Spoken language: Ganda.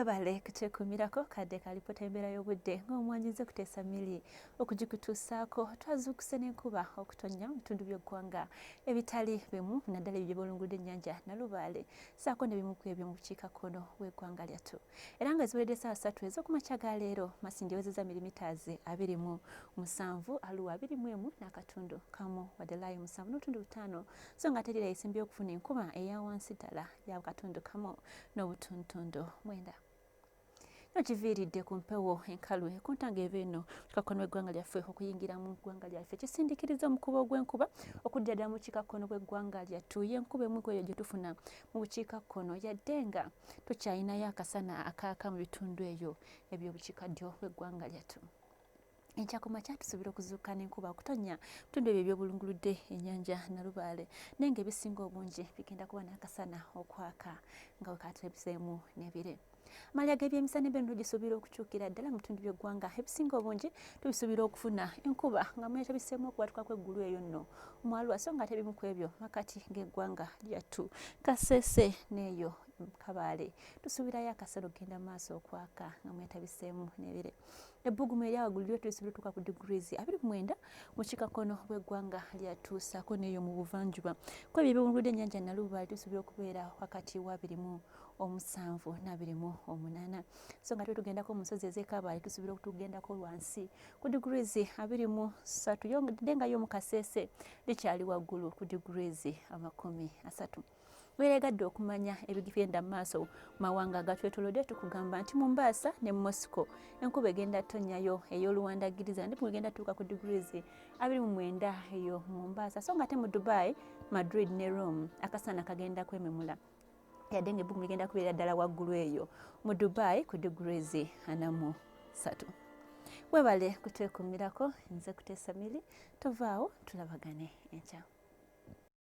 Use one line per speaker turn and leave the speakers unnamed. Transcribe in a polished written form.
Webale kutwekuumirako kadde ka alipoota y'embeera y'obudde ng'omwanyize kuteesa mili okugikutuusaako. Twazuukuse n'enkuba okutonnya mu bitundu by'eggwanga ebitali bimu naddala ebyo by'olungudde ennyanja Nalubaale ssaako n'ebimu ku ebyo mu bukiikakkono bw'eggwanga lyattu. Era nga ziweredde essaawa ssatu ez'okumakya ga leero, Masindi ewezezza milimitazi 27, Arua 21.5, wadde Lae 7.5, so nga ate Lira yesimbyewo okufuna enkuba eya wansi ddala ya 1.9. Kino kiviiridde ku mpewo enkalu ekunta ng'eva eno kikakkono w'eggwanga lyaffe okuyingira mu ggwanga lyaffe kisindikiriza omukubo gw'enkuba okuddira ddala mu bukiikakkono bw'eggwanga lyattu. Y'enkuba emu ku eyo gye tufuna mu bukiikakkono yadde nga tukyalinayo akasana akaaka mu bitundu eyo eby'obukiikaddyo bw'eggwanga lyattu. Enkya ku makya tusuubira okuzuukuka n'enkuba okutonnya mu bitundu ebyo ebyobulunguludde ennyanja Nalubaale naye ng'ebisinga obungi bigenda kuba n'akasana okwaka nga wekateeseemu n'ebire. Amalya g'ebyemisana embeera gisuubira okukyukira ddala mu bitundu by'eggwanga ebisinga obungi tubisuubira okufuna enkuba nga mwetabiseemu okubwatuka kw'eggulu eyo nno mwalwa so nga ate ebimu ku ebyo makati g'eggwanga lyattu Kasese n'eyo Kabaale tusuubirayo akasana okugenda mu maaso okwaka nga mwetabiseemu n'ebire. Ebbugumu erya waggulu lyo tulisobola otuuka ku degrees 29 mu kikakono bw'eggwanga lyatuusaako n'eyo mu buvanjuba. Ku ebyo ebiwunguludde ennyanja Nalubaale tusuubira okubeera wakati wa 27 n'28. So nga tugendako mu nsozi ez'e Kabaale tusuubira okutugendako wansi ku degrees 23 yadde nga yo mu Kasese likyali waggulu ku degrees 30. Weeregadde okumanya ebigenda mu maaso mu mawanga agatwetolodde tukugamba nti Mombasa ne Moscow enkuba egenda tonnyayo ey'oluwandagiriza ndi egenda tuuka ku degrees 29 eyo Mombasa so nga ate mu Dubai, Madrid ne Rome akasana kagenda kwememula yadde ng'ebbugumu ligenda kubeera ddala waggulu eyo mu Dubai ku degrees 43. Webale kutwekuumirako nze Kuteesa Milly tovaawo tulabagane enkya.